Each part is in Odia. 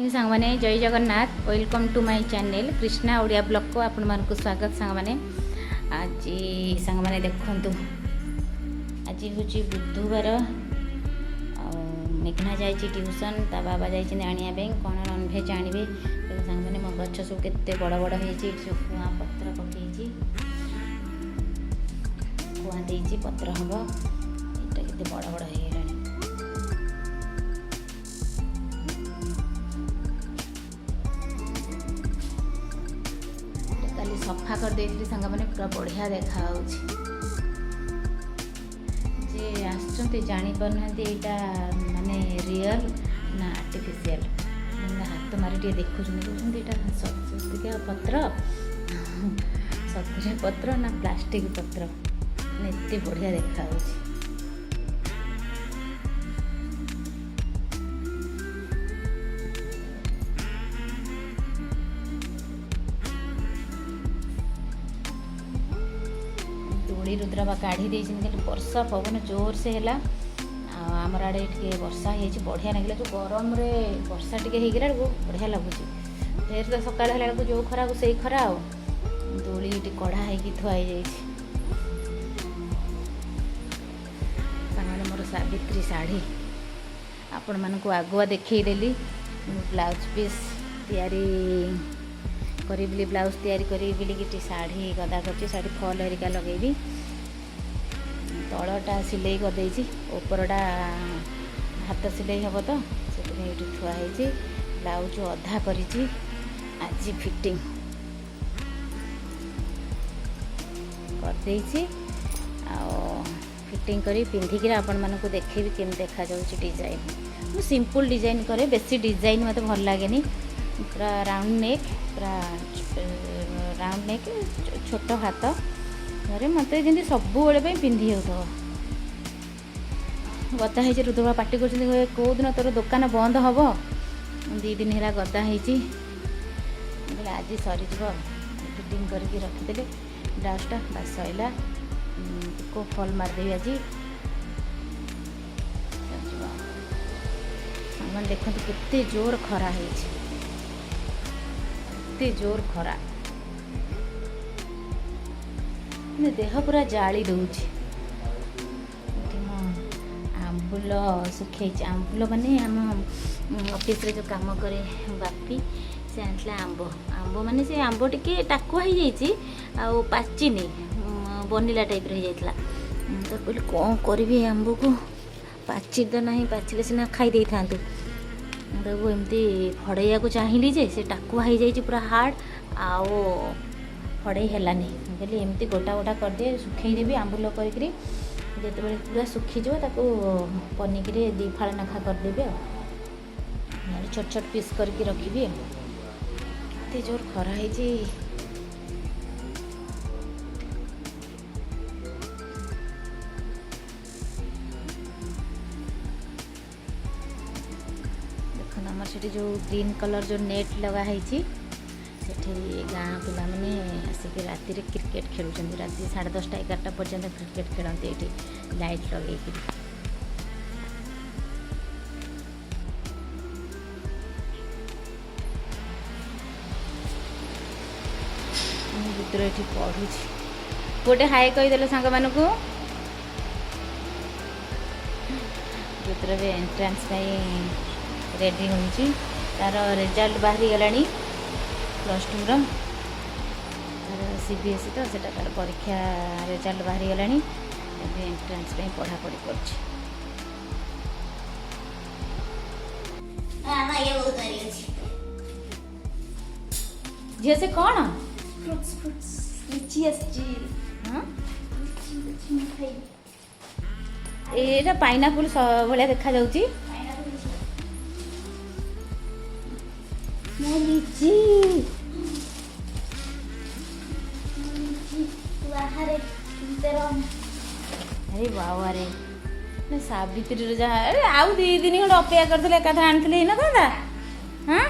ମର୍ଣ୍ଣିଂ ସାଙ୍ଗମାନେ, ଜୟ Jagannath. Welcome to my channel Krishna Odia ବ୍ଲଗ୍କୁ ଆପଣମାନଙ୍କୁ ସ୍ୱାଗତ। ସାଙ୍ଗମାନେ, ଆଜି ସାଙ୍ଗମାନେ ଦେଖନ୍ତୁ, ଆଜି ହେଉଛି ବୁଧବାର ଆଉ ମେଘନା ଯାଇଛି ଟ୍ୟୁସନ୍, ତା ବାବା ଯାଇଛନ୍ତି ଆଣିବା ପାଇଁ, କ'ଣ ନନଭେଜ୍ ଆଣିବେ। ତ ସାଙ୍ଗମାନେ, ମୋ ଗଛ ସବୁ କେତେ ବଡ଼ ବଡ଼ ହେଇଛି। ଏଠି ସବୁ କୁଆଁ ପତ୍ର ପକେଇଛି, କୁଆଁ ଦେଇଛି, ପତ୍ର ହେବ। ଏଇଟା କେତେ ବଡ଼ ବଡ଼ ହେଇଗଲାଣି। ଏଇଟା କାଲି ସଫା କରିଦେଇଥିଲି ସାଙ୍ଗମାନେ, ପୁରା ବଢ଼ିଆ ଦେଖାହେଉଛି। ଯେ ଆସୁଛନ୍ତି ଜାଣିପାରୁନାହାନ୍ତି ଏଇଟା ମାନେ ରିଅଲ୍ ନା ଆର୍ଟିଫିସିଆଲ୍। ମାନେ ହାତ ମାରି ଟିକେ ଦେଖୁଛନ୍ତି, କହୁଛନ୍ତି ଏଇଟା ସତିକା ପତ୍ର, ସତରେ ପତ୍ର ନା ପ୍ଲାଷ୍ଟିକ୍ ପତ୍ର? ମାନେ ଏତେ ବଢ଼ିଆ ଦେଖାହେଉଛି। ଦୋଳି ରୁଦ୍ରବା କାଢ଼ି ଦେଇଛନ୍ତି। କାଲି ବର୍ଷା ପବନ ଜୋରସେ ହେଲା ଆଉ ଆମର ଆଡ଼େ ଟିକେ ବର୍ଷା ହେଇଛି, ବଢ଼ିଆ ଲାଗିଲା। ଯେଉଁ ଗରମରେ ବର୍ଷା ଟିକେ ହେଇଗଲା ବେଳକୁ ବଢ଼ିଆ ଲାଗୁଛି। ଫେର ତ ସକାଳ ହେଲା ବେଳକୁ ଯେଉଁ ଖରାକୁ ସେଇ ଖରା। ଆଉ ଦୋଳି ଏଠି କଢ଼ା ହେଇକି ଥୁଆ ହେଇଯାଇଛି। ସାଙ୍ଗମାନେ, ମୋର ସାବିତ୍ରୀ ଶାଢ଼ୀ ଆପଣମାନଙ୍କୁ ଆଗୁଆ ଦେଖେଇଦେଲି। ମୁଁ ବ୍ଲାଉଜ୍ ପିସ୍ ତିଆରି କରିବି ବୋଲି, ବ୍ଲାଉଜ୍ ତିଆରି କରିବି ବୋଲିକି ଟିକେ ଶାଢ଼ୀ ଗଦା କରିଛି। ଶାଢ଼ୀ ଫଲ୍ ହେରିକା ଲଗେଇବି। ତଳଟା ସିଲେଇ କରିଦେଇଛି, ଉପରଟା ହାତ ସିଲେଇ ହେବ ତ ସେଥିପାଇଁ ଏଇଠି ଥୁଆ ହେଇଛି। ବ୍ଲାଉଜ୍ ଅଧା କରିଛି, ଆଜି ଫିଟିଂ କରିଦେଇଛି। ଆଉ ଫିଟିଂ କରି ପିନ୍ଧିକିରି ଆପଣମାନଙ୍କୁ ଦେଖେଇବି କେମିତି ଦେଖାଯାଉଛି ଡିଜାଇନ୍। ମୁଁ ସିମ୍ପଲ୍ ଡିଜାଇନ୍ କରେ, ବେଶୀ ଡିଜାଇନ୍ ମୋତେ ଭଲ ଲାଗେନି। ପୁରା ରାଉଣ୍ଡ ନେକ୍, ପୁରା ରାଉଣ୍ଡ ନେକ୍, ଛୋଟ ହାତ ଘରେ ମୋତେ ଯେମିତି ସବୁବେଳେ ପାଇଁ ପିନ୍ଧି ହେଉଥିବ। ଗଦା ହେଇଛି। ରୁଦ୍ରବା ପାଟି କରୁଛନ୍ତି, କହିବେ କେଉଁ ଦିନ ତୋର ଦୋକାନ ବନ୍ଦ ହେବ? 2 ଦିନ ହେଲା ଗଦା ହେଇଛି। ମୁଁ କହିଲି ଆଜି ସରିଯିବ। ଫିଟିଂ କରିକି ରଖିଦେଲେ ବ୍ଲାଉଜଟା, ବାସ୍ ସରିଲା। ପିକୋ ଫଲ୍ ମାରିଦେବି, ଆଜି ସରିଯିବ। ସାଙ୍ଗମାନେ, ଦେଖନ୍ତୁ କେତେ ଜୋର ଖରା ହେଇଛି, କେତେ ଜୋର ଖରା, ମାନେ ଦେହ ପୁରା ଜାଳି ଦେଉଛି। ଏଠି ମୁଁ ଆମ୍ବୁଲ ଶୁଖେଇଛି। ଆମ୍ବୁଲ ମାନେ ଆମ ଅଫିସରେ ଯେଉଁ କାମ କରେ ବାପି, ସେ ଆଣିଥିଲା ଆମ୍ବ। ଆମ୍ବ ମାନେ ସେ ଆମ୍ବ ଟିକେ ଟାକୁଆ ହେଇଯାଇଛି ଆଉ ପାଚିନି, ବନିଲା ଟାଇପ୍ର ହେଇଯାଇଥିଲା। ମୁଁ ତ କହିଲି କ'ଣ କରିବି ଏ ଆମ୍ବକୁ, ପାଚି ତ ନାହିଁ, ପାଚିଲେ ସିନା ଖାଇ ଦେଇଥାନ୍ତୁ। ମୁଁ ତାକୁ ଏମିତି ଫଡ଼େଇବାକୁ ଚାହିଁଲି ଯେ ସେ ଟାକୁଆ ହେଇଯାଇଛି ପୁରା ହାର୍ଡ଼, ଆଉ ଫଡ଼େଇ ହେଲାନି। ମୁଁ କହିଲି ଏମିତି ଗୋଟା ଗୋଟା କରିଦିଏ, ଶୁଖେଇଦେବି ଆମ୍ବୁଲ କରିକିରି। ଯେତେବେଳେ ପୁରା ଶୁଖିଯିବ ତାକୁ ପନିକିରେ ଦୁଇ ଫାଳ ଲେଖା କରିଦେବି, ଆଉ ନହେଲେ ଛୋଟ ଛୋଟ ପିସ୍ କରିକି ରଖିବି। ଆଉ କେତେ ଜୋର ଖରା ହେଇଛି। ଦେଖନ୍ତୁ, ଆମର ସେଠି ଯେଉଁ ଗ୍ରୀନ୍ କଲର୍ ଯେଉଁ ନେଟ୍ ଲଗା ହେଇଛି, ସେଠି ଗାଁ ପିଲାମାନେ ଆସିକି ରାତିରେ କ୍ରିକେଟ୍ ଖେଳୁଛନ୍ତି। ରାତି 10:30, 11ଟା ପର୍ଯ୍ୟନ୍ତ କ୍ରିକେଟ୍ ଖେଳନ୍ତି ଏଇଠି ଲାଇଟ୍ ଲଗେଇକିରି। ମୁଁ ରୁଦ୍ର ଏଠି ପଢ଼ୁଛି। ଗୋଟେ ହାଇ କହିଦେଲେ ସାଙ୍ଗମାନଙ୍କୁ। ରୁଦ୍ର ଏବେ ଏଣ୍ଟ୍ରାନ୍ସ ପାଇଁ ରେଡ଼ି ହେଉଛି। ତାର ରେଜଲ୍ଟ ବାହାରିଗଲାଣି ପ୍ଲସ୍ ଟୁର। ତାର ସିବିଏସ୍ଇ ତ ସେଟା, ତାର ପରୀକ୍ଷା ରେଜଲ୍ଟ ବାହାରିଗଲାଣି। ଏବେ ଏଣ୍ଟ୍ରାନ୍ସ ପାଇଁ ପଢ଼ାପଢ଼ି କରୁଛି। ମାମା, ଇଏ ବହୁତ ଭାରି ଅଛି। ଝିଅ, ସେ କ'ଣ? ଫ୍ରୁଟ୍ସ, ଫ୍ରୁଟ୍ସ, ଲିଚି ଆସିଛି। ହଁ। ଲିଚି, ଲିଚି ମୁଁ ଖାଇବି। ଏଇଟା ପାଇନାପୁଲ ଭଳିଆ ଦେଖାଯାଉଛି। ପାଇନାପଲ୍ ଲିଚି। ମୋ ଲିଚି। ଲିଚି, ତୁ ବାହାରେ ତେର। ଆରେ ବାବାରେ, ନା ସାବିତ୍ରୀର ଯାହା, ଆରେ ଆଉ 2 ଦିନ ଖଣ୍ଡେ ଅପେକ୍ଷା କରିଥିଲେ ଏକାଥରେ ଆଣିଥିଲେ ହେଇନଥାନ୍ତା? ହଁ,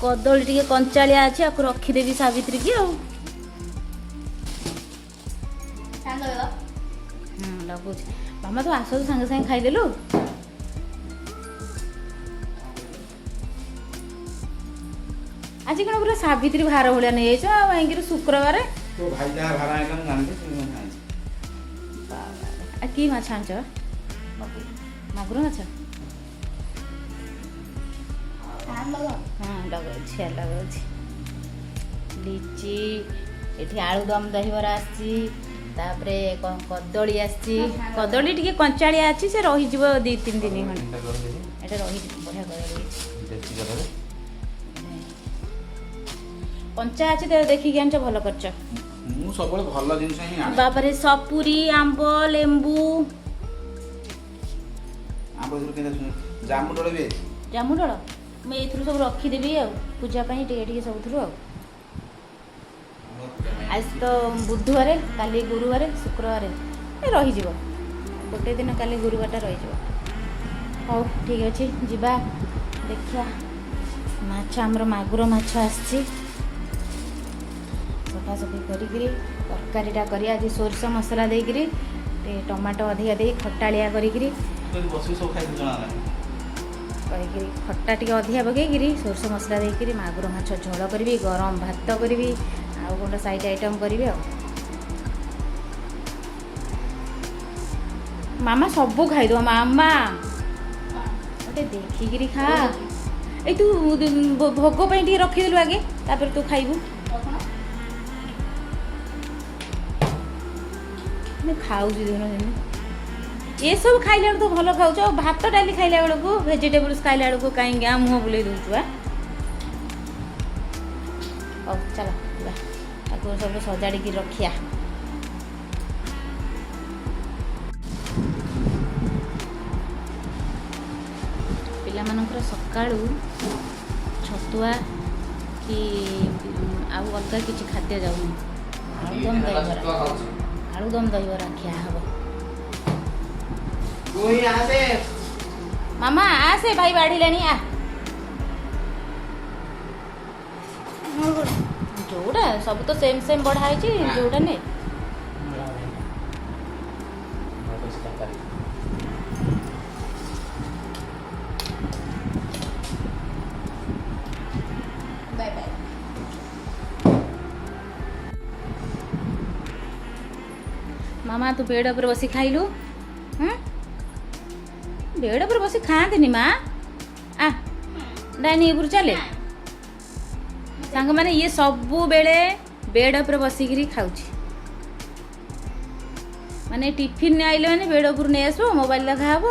କଦଳୀ ଟିକେ କଞ୍ଚାଳିଆ ଅଛି, ଆକୁ ରଖିଦେବି ସାବିତ୍ରୀ କି ଆଉ। ସାଙ୍ଗ। ହଁ, ଲଗାଉଛି। ମାମା, ତୁ ଆସୁ ସାଙ୍ଗେ ସାଙ୍ଗେ ଖାଇଦେଲୁ। ଆଜି କ'ଣ ପୁରା ସାବିତ୍ରୀ ଭାର ଭଳିଆ ନେଇଯାଇଛ ଆଉ କାହିଁକି ଶୁକ୍ରବାର। ତୋ ଭାଇ ଯାହା ଭାର ଆଣିଲା ମୁଁ ଜାଣିଛି, ସେ ମୁଁ ଆଣିଛି। ବାବାରେ। ଆଉ କି ମାଛ ଆଣିଛ? ମାଗୁର ମାଛ। ହଁ, ଲଗାଉଛି, ଲଗାଉଛି। ଲିଚି, ଏଠି ଆଳୁଦମ ଦହିବରା ଆସିଛି। ତାପରେ କଦଳୀ ଆସିଛି। କଦଳୀ ଟିକେ କଞ୍ଚାଳିଆ ଅଛି, ସେ ରହିଯିବ 2-3 ଦିନ ଖଣ୍ଡେ। ଏଇଟା ରହିଯିବ। ବଢ଼ିଆ କଦଳୀ ହେଇଛି। ଦେଶୀ କଦଳୀ। କଞ୍ଚା ଅଛି ତ, ଦେଖିକି ଆଣିଛ, ଭଲ କରିଛ। ମୁଁ ସବୁବେଳେ ଭଲ ଜିନିଷ ହିଁ ଆଣେ। ବାପରେ, ସପୁରୀ, ଆମ୍ବ, ଲେମ୍ବୁ। ଆମ୍ବ ଏଥିରୁ କେମିତି ଆସୁନି? ଜାମୁ ଡୋଳ ବି ଅଛି। ଜାମୁ ଡୋଳ ମୁଁ ଏଇଥିରୁ ସବୁ ରଖିଦେବି ଆଉ ପୂଜା ପାଇଁ ଟିକେ ଟିକେ ସବୁଥିରୁ। ଆଉ ଆଜି ତ ବୁଧବାର, କାଲି ଗୁରୁବାର, ଶୁକ୍ରବାର, ଏ ରହିଯିବ ଗୋଟେ ଦିନ। କାଲି ଗୁରୁବାରଟା ରହିଯିବ। ହଉ, ଠିକ୍ ଅଛି, ଯିବା ଦେଖିବା ମାଛ। ଆମର ମାଗୁର ମାଛ ଆସିଛି। ସଫାସଫି କରିକିରି ତରକାରୀଟା କରିବା ଆଜି। ସୋରିଷ ମସଲା ଦେଇକିରି, ଟିକେ ଟମାଟୋ ଅଧିକା ଦେଇ, ଖଟାଳିଆ କରିକିରି ବସିକି ସବୁ ଖାଇକି ଜଣା ନାହିଁ। କରିକିରି, ଖଟା ଟିକେ ଅଧିକା ପକେଇକିରି, ସୋରିଷ ମସଲା ଦେଇକିରି ମାଗୁର ମାଛ ଝୋଳ କରିବି, ଗରମ ଭାତ କରିବି, ଆଉ ଗୋଟେ ସାଇଡ଼୍ ଆଇଟମ୍ କରିବି। ଆଉ ମାମା ସବୁ ଖାଇଦେବ। ମାମା, ଗୋଟେ ଦେଖିକିରି ଖା। ଏଇ ତୁ ଭୋଗ ପାଇଁ ଟିକେ ରଖିଦେଲୁ ଆଗେ, ତାପରେ ତୁ ଖାଇବୁ। ମୁଁ ଖାଉଛି ଦିନ ଦିନ। ଏସବୁ ଖାଇଲା ବେଳକୁ ତ ଭଲ ଖାଉଛ, ଆଉ ଭାତ ଡାଲି ଖାଇଲା ବେଳକୁ, ଭେଜିଟେବୁଲ୍ସ ଖାଇଲା ବେଳକୁ କାହିଁକି ଆ ମୁହଁ ବୁଲେଇ ଦେଉଛୁ? ଆ ହଉ, ଚାଲ ଯିବା, ତାକୁ ସବୁ ସଜାଡ଼ିକି ରଖିବା। ପିଲାମାନଙ୍କର ସକାଳୁ ଛତୁଆ କି ଆଉ ଅଲଗା କିଛି ଖାଦ୍ୟ ଯାଉନି। ଆଳୁଦମ ଦହିବରା, ଆଳୁଦମ ଦହିବରା ଖିଆ ହବ। ତୁ ହିଁ ଆସେ। ମାମା, ଆସେ, ଭାଇ ବାଢ଼ିଲାଣି, ଆ। ଯୋଉଟା ସବୁ ତ ସେମ୍ ସେମ୍ ବଢ଼ା ହେଇଛି, ଯୋଉଟା ନେ। ତରକାରୀ। Bye bye. ମାମା, ତୁ ବେଡ୍ ଉପରେ ବସି ଖାଇଲୁ? ହଁ, ବେଡ୍ ଉପରେ ବସି ଖାଆନ୍ତିନି ମା। ଆ ଡାଇନିଂ ଉପରୁ ଚାଲେ। ସାଙ୍ଗମାନେ, ଇଏ ସବୁବେଳେ ବେଡ୍ ଉପରେ ବସିକିରି ଖାଉଛି। ମାନେ ଟିଫିନ୍ ଆଇଲେ ମାନେ ବେଡ୍ ଉପରୁ ନେଇ ଆସିବ, ମୋବାଇଲ ଦେଖା ହବ,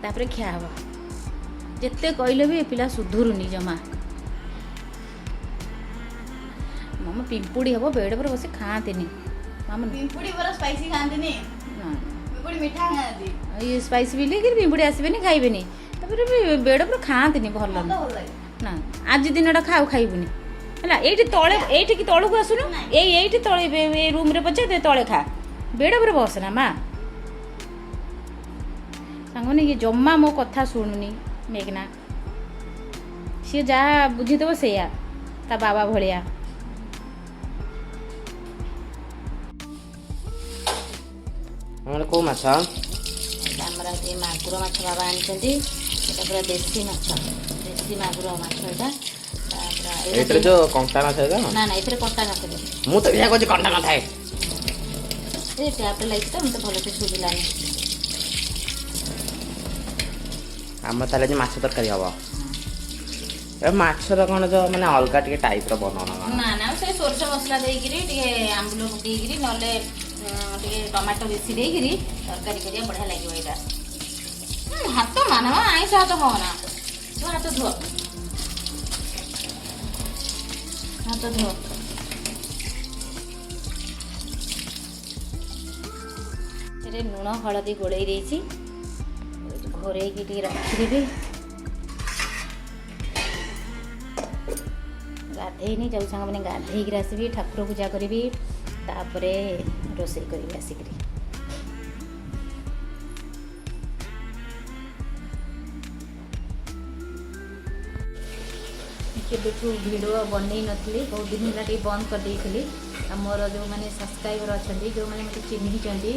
ତାପରେ ଖିଆ ହବ। ଯେତେ କହିଲେ ବି ଏ ପିଲା ସୁଧୁରୁନି ଜମା। ମାମା, ପିମ୍ପୁଡ଼ି ହବ, ବେଡ୍ ଉପରେ ବସି ଖାଆନ୍ତିନି ମାମା। ପିମ୍ପୁଡ଼ି ପରା ସ୍ପାଇସି ଖାଆନ୍ତିନି। ନା। ପିମ୍ପୁଡ଼ି ମିଠା ଖାଆନ୍ତି। ଇଏ ସ୍ପାଇସି ବିଲିକିରି ପିମ୍ପୁଡ଼ି ଆସିବେନି, ଖାଇବେନି। ତାପରେ ବି ବେଡ୍ ଉପରେ ଖାଆନ୍ତିନି, ଭଲ ମତେ ନୁହଁ। ଭଲ ଲାଗେ। ନା, ଆଜି ଦିନଟା ଖାଉ, ଖାଇବୁନି ହେଲା। ଏଇଠି ତଳେ, ଏଇଠିକି ତଳକୁ ଆସୁନୁ। ଏଇ ଏଇଠି ତଳେ, ଏଇ ରୁମ୍ରେ ପଛେ ତୁ ତଳେ ଖା, ବେଡ୍ ଉପରେ ବସନା ମା। ସାଙ୍ଗମାନେ, ଇଏ ଜମା ମୋ କଥା ଶୁଣୁନି ମେଘନା। ସିଏ ଯାହା ବୁଝିଦେବ ସେଇଆ, ତା ବାବା ଭଳିଆ। ଆମର କୋଉ ମାଛ? ଏଇଟା ଆମର ଆଜି ମାଗୁର ମାଛ ବାବା ଆଣିଛନ୍ତି। ଏଇଟା ପୁରା ଦେଶୀ ମାଛ, ଦେଶୀ ମାଗୁର ମାଛ ଏଇଟା। ପୁରା ଏଇଟା ଏଇଥିରେ ଯୋଉ କଣ୍ଟା ନଥାଏ ତ? ନା ନା, ଏଥିରେ କଣ୍ଟା ନଥିବ। ମୁଁ ତ ଏହା କହୁଛି, କଣ୍ଟା ନଥାଏ। ଏ ଟ୍ୟାପ୍ରେ ଲାଗିଛି ତ, ମୋତେ ଭଲସେ ଶୁଭିଲାନି। ଆମର ତାହେଲେ ଆଜି ମାଛ ତରକାରୀ ହବ। ଏ ମାଛର କ'ଣ ଯୋଉ ମାନେ ଅଲଗା ଟିକେ ଟାଇପ୍ର ବନଉନ କଣ? ନା ନା, ସେ ସୋରିଷ ମସଲା ଦେଇକିରି, ଟିକେ ଆମ୍ବୁଲ ପକେଇକିରି, ନହେଲେ ଟିକେ ଟମାଟୋ ବେଶୀ ଦେଇକିରି ତରକାରୀ କରିବା, ବଢ଼ିଆ ଲାଗିବ ଏଇଟା। ହାତ ମାନ, ଆଇଁଷ ହାତ ହଅନା ତୁ। ହାତ ଧୁଅ, ହାତ ଧୁଅ। ସେଥିରେ ଲୁଣ ହଳଦୀ ଗୋଳେଇ ଦେଇଛି, ଘୋରେଇକି ଟିକେ ରଖିଦେବି। ଗାଧେଇନି, ଯାଉ ସାଙ୍ଗମାନେ, ଗାଧେଇକିରି ଆସିବି, ଠାକୁର ପୂଜା କରିବି, ତାପରେ ରୋଷେଇ କରିବି ଆସିକିରି। କେବେଠୁ ଭିଡ଼ିଓ ବନେଇ ନଥିଲି, ବହୁତ ଦିନ ହେଲା ଟିକେ ବନ୍ଦ କରିଦେଇଥିଲି। ଆଉ ମୋର ଯେଉଁମାନେ ସବସ୍କ୍ରାଇବର ଅଛନ୍ତି, ଯେଉଁମାନେ ମୋତେ ଚିହ୍ନିଛନ୍ତି,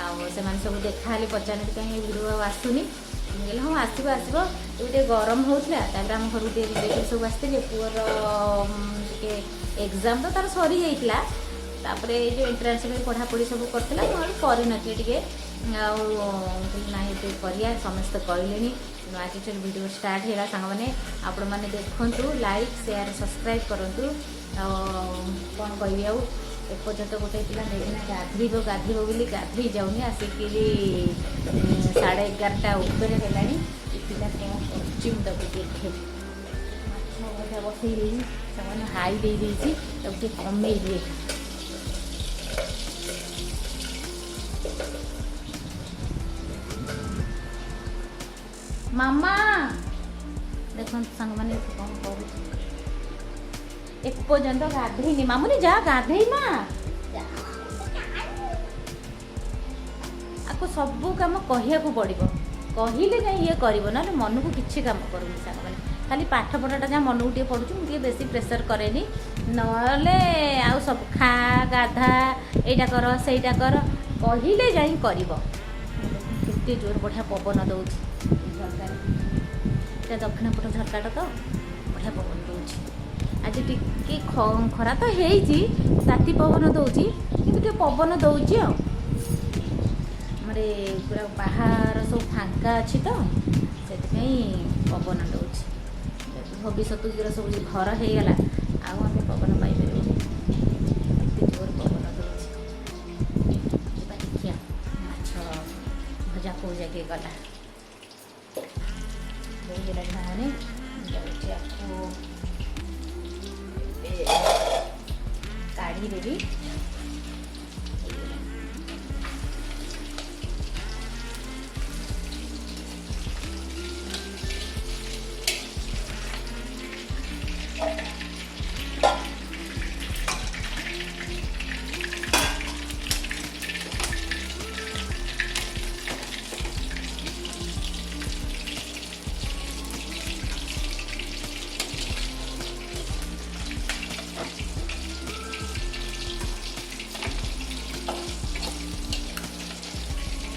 ଆଉ ସେମାନେ ସବୁ ଦେଖା ହେଲେ ପଚାରନ୍ତି କାହିଁ ଭିଡ଼ିଓ ଆଉ ଆସୁନି। ମୁଁ କହିଲି ହଁ ଆସିବ ଆସିବ। ଏବେ ଟିକେ ଗରମ ହେଉଥିଲା, ତାପରେ ଆମ ଘରକୁ ଟିକେ ରିଲେଟିଭ୍ ସବୁ ଆସିଥିଲେ। ପୁଅର ଟିକେ ଏକ୍ଜାମ୍ ତ ତାର ସରିଯାଇଥିଲା, ତାପରେ ଏଇ ଯେଉଁ ଏଣ୍ଟ୍ରାନ୍ସ ପାଇଁ ପଢ଼ାପଢ଼ି ସବୁ କରିଥିଲା, ମୁଁ ଆଉ କରିନଥିଲି ଟିକେ। ଆଉ କହିଲି ନାଇଁ ଏବେ କରିବା, ସମସ୍ତେ କହିଲେଣି। ତେଣୁ ଆଜିଠାରୁ ଭିଡ଼ିଓ ଷ୍ଟାର୍ଟ ହେଲା। ସାଙ୍ଗମାନେ, ଆପଣମାନେ ଦେଖନ୍ତୁ, ଲାଇକ୍, ସେୟାର, ସବସ୍କ୍ରାଇବ୍ କରନ୍ତୁ। ଆଉ କ'ଣ କହିବି, ଆଉ ଏପର୍ଯ୍ୟନ୍ତ ଗୋଟେ ପିଲା ମେଘନା ଗାଧେଇବ ଗାଧେଇବ ବୋଲି ଗାଧେଇ ଯାଉନି। ଆସିକିରି 11:30 ଉପରେ ହେଲାଣି। ଏ ପିଲା କ'ଣ କରୁଛି ମୁଁ ତାକୁ ଦେଖେ। ମାଛ ଭଜା ବସେଇ ଦେଇଛି ସେମାନେ, ହାଇ ଦେଇ ଦେଇଛି, ତାକୁ ଟିକେ କମେଇ ଦିଏ। ମାମା, ଦେଖନ୍ତୁ ସାଙ୍ଗମାନେ, ଏଠି କ'ଣ କରୁଛି। ଏପର୍ଯ୍ୟନ୍ତ ଗାଧେଇନି। ମାମୁନି, ଯା ଗାଧେଇ ମା। ଆକୁ ସବୁ କାମ କହିବାକୁ ପଡ଼ିବ, କହିଲେ ଯାଇ ଇଏ କରିବ, ନହେଲେ ମନକୁ କିଛି କାମ କରୁନି। ସାଙ୍ଗମାନେ, ଖାଲି ପାଠ ପଢ଼ାଟା ଯାହା ମନକୁ ଟିକେ ପଡ଼ୁଛି, ମୁଁ ଟିକେ ବେଶୀ ପ୍ରେସର କରେନି। ନହେଲେ ଆଉ ସବୁ ଖା, ଗାଧା, ଏଇଟା କର, ସେଇଟା କର, କହିଲେ ଯାଇ କରିବ। କେତେ ଜୋର ବଢ଼ିଆ ପବନ ଦେଉଛି ଝରକାରେ। ଏଇଟା ଦକ୍ଷିଣ ପଟ ଝରକାଟା ତ ବଢ଼ିଆ ପବନ ଦେଉଛି। ଆଜି ଟିକେ ଖରା ତ ହେଇଛି, ତାତି ପବନ ଦେଉଛି, କିନ୍ତୁ ଟିକେ ପବନ ଦେଉଛି। ଆଉ ଆମର ପୁରା ବାହାର ସବୁ ଫାଙ୍କା ଅଛି ତ, ସେଥିପାଇଁ ପବନ ଦେଉଛି। ଭବିଷ୍ୟତ ସବୁ ଘର ହେଇଗଲା, ଆଉ ଆମେ ପବନ ପାଇପାରିବୁନି। ଏତେ ଜୋର ପବନ ଦେଉଛି। ଯିବା ଦେଖିବା ମାଛ ଭଜା କେଉଁ ଜାଗେ ଗଲା। ହେଇଗଲାଣି ସାଙ୍ଗମାନେ, ଯାଉଛି ଆକୁ ଏବେ କାଢ଼ିଦେବି। ହେଇଗଲାଣି।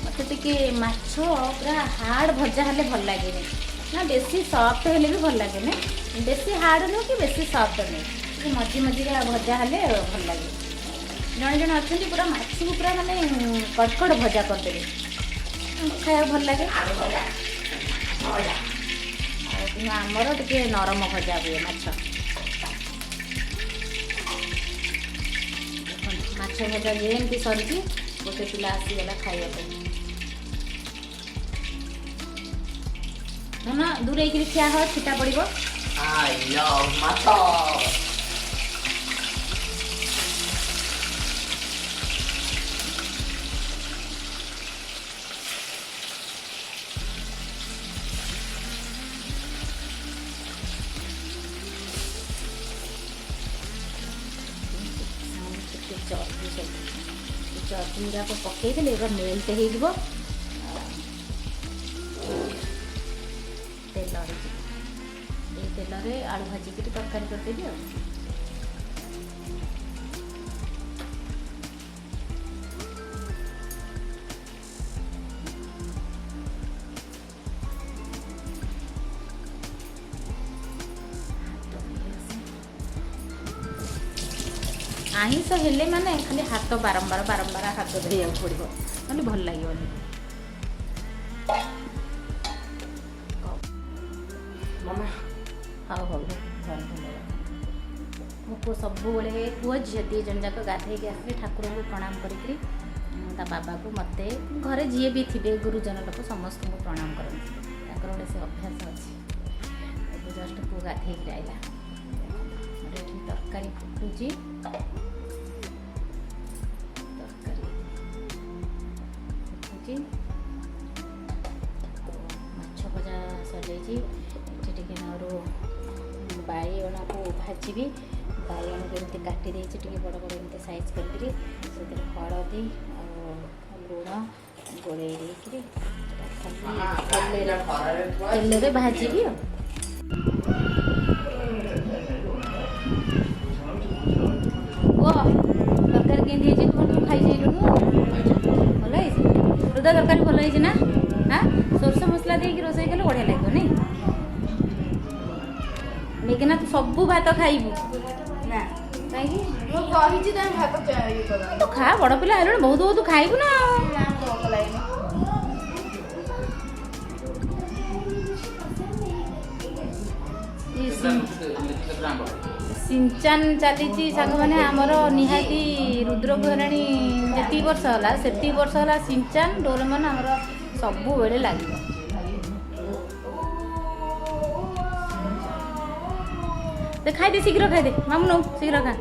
ମୋତେ ଟିକେ ମାଛ ପୁରା ହାର୍ଡ଼ ଭଜା ହେଲେ ଭଲ ଲାଗେନି, ନା ବେଶୀ ସଫ୍ଟ ହେଲେ ବି ଭଲ ଲାଗେନି। ବେଶୀ ହାର୍ଡ଼ ନୁହଁ କି ବେଶୀ ସଫ୍ଟ ନୁହେଁ, ଟିକେ ମଝି ମଝିରେ ଭଜା ହେଲେ ଭଲ ଲାଗେ। ଜଣେ ଜଣେ ଅଛନ୍ତି ପୁରା ମାଛକୁ ପୁରା ମାନେ କଡ଼କଡ଼ ଭଜା କରିଦେବେ, ଖାଇବାକୁ ଭଲ ଲାଗେ। ଆଉ କିନ୍ତୁ ଆମର ଟିକେ ନରମ ଭଜା ହୁଏ ମାଛ। ଦେଖନ୍ତୁ, ମାଛ ଭଜା ଯେମିତି ସରିଛି, ଗୋଟେ ପିଲା ଆସିଗଲା ଖାଇବା ପାଇଁ। ଧନ, ଦୂରେଇକିରି ଠିଆ ହ, ଛିଟା ପଡ଼ିବ। I love ମାଛ। ଟିକେ ଚର୍ବି ସବୁ, ଚର୍ବି ଗୁଡ଼ାକ ପକେଇଦେଲେ ଏଗୁଡ଼ା ମେଲ୍ଟ ହେଇଯିବ, ତେଲ ହେଇଯିବ। ଏଇ ତେଲରେ ଆଳୁ ଭାଜିକିରି ତରକାରୀ କରିଦେବି। ଆଉ ହାତ ଧୋଇ ଆସେ। ଆଇଁଷ ହେଲେ ମାନେ ଖାଲି ହାତ ବାରମ୍ବାର ବାରମ୍ବାର ହାତ ଧୋଇବାକୁ ପଡ଼ିବ, ନହେଲେ ଭଲ ଲାଗିବନି। ମାମା। ହଉ ହଉ, ଭଲ ଭଲ। ମୋ ପୁଅ ସବୁବେଳେ, ପୁଅ ଝିଅ ଦୁଇ ଜଣ ଯାକ ଗାଧେଇକି ଆସିଲେ ଠାକୁରଙ୍କୁ ପ୍ରଣାମ କରିକିରି ତା ବାବାକୁ, ମୋତେ, ଘରେ ଯିଏ ବି ଥିବେ ଗୁରୁଜନ ଲୋକ, ସମସ୍ତଙ୍କୁ ପ୍ରଣାମ କରନ୍ତି। ତାଙ୍କର ଗୋଟେ ସେ ଅଭ୍ୟାସ ଅଛି। ଏବେ ଜଷ୍ଟ ପୁଅ ଗାଧେଇକିରି ଆଇଲା। ମୋର ଏଠି ତରକାରୀ ଫୁଟୁଛି, ତରକାରୀ ଫୁଟୁଛି ଆଉ ମାଛ ଭଜା ସରିଯାଇଛି। ଏଠି ଟିକେ ନାରୁ ବାଇଗଣକୁ ଭାଜିବି। ବାଇଗଣକୁ ଏମିତି କାଟି ଦେଇଛି ଟିକେ ବଡ଼ ବଡ଼ ଏମିତି ସାଇଜ୍ କରିକିରି, ସେଥିରେ ହଳଦୀ ଆଉ ଲୁଣ ଗୋଳେଇ ଦେଇକିରି ଏଟା ଖାଲି ତେଲରେ ଖରାରେ ଥୁଆ। ତେଲରେ ଭାଜିବି। ଆଉ କୁହ, ତରକାରୀ କେମିତି ହେଇଛି? ତୁମେ ତୁ ଖାଇସାରିଲୁଣୁ? ଭଲ ହେଇଛି ହୃଦୟ? ତରକାରୀ ଭଲ ହେଇଛି ନା? ହଁ, ସୋରିଷ ମସଲା ଦେଇକି ରୋଷେଇ କଲେ ବଢ଼ିଆ ଲାଗିବ ନାଇଁ? ମେଘନା, ତୁ ସବୁ ଭାତ ଖାଇବୁ। ନା। କାହିଁକି? ମୁଁ କହିଛି, ତମେ ଭାତ ଇଏ କର। ତୁ ଖା, ବଡ଼ ପିଲା ହେଲୁଣି, ବହୁତ ବହୁତ ଖାଇବୁ ନା ଆଉ। ନା, ମତେ ଭୋକ ଲାଗେନି। ଇଏ ସିନଚାନ ଚାଲିଛି ସାଙ୍ଗମାନେ ଆମର। ନିହାତି ରୁଦ୍ରକୁ ହେଲାଣି ଯେତିକି ବର୍ଷ ହେଲା, ସେତିକି ବର୍ଷ ହେଲା ସିନଚାନ, ଡୋରେମନ୍ ଆମର ସବୁବେଳେ ଲାଗିବ। ଦେ, ଖାଇଦେ, ଶୀଘ୍ର ଖାଇଦେ। ମାମୁଁ ନଉ, ଶୀଘ୍ର ଖା।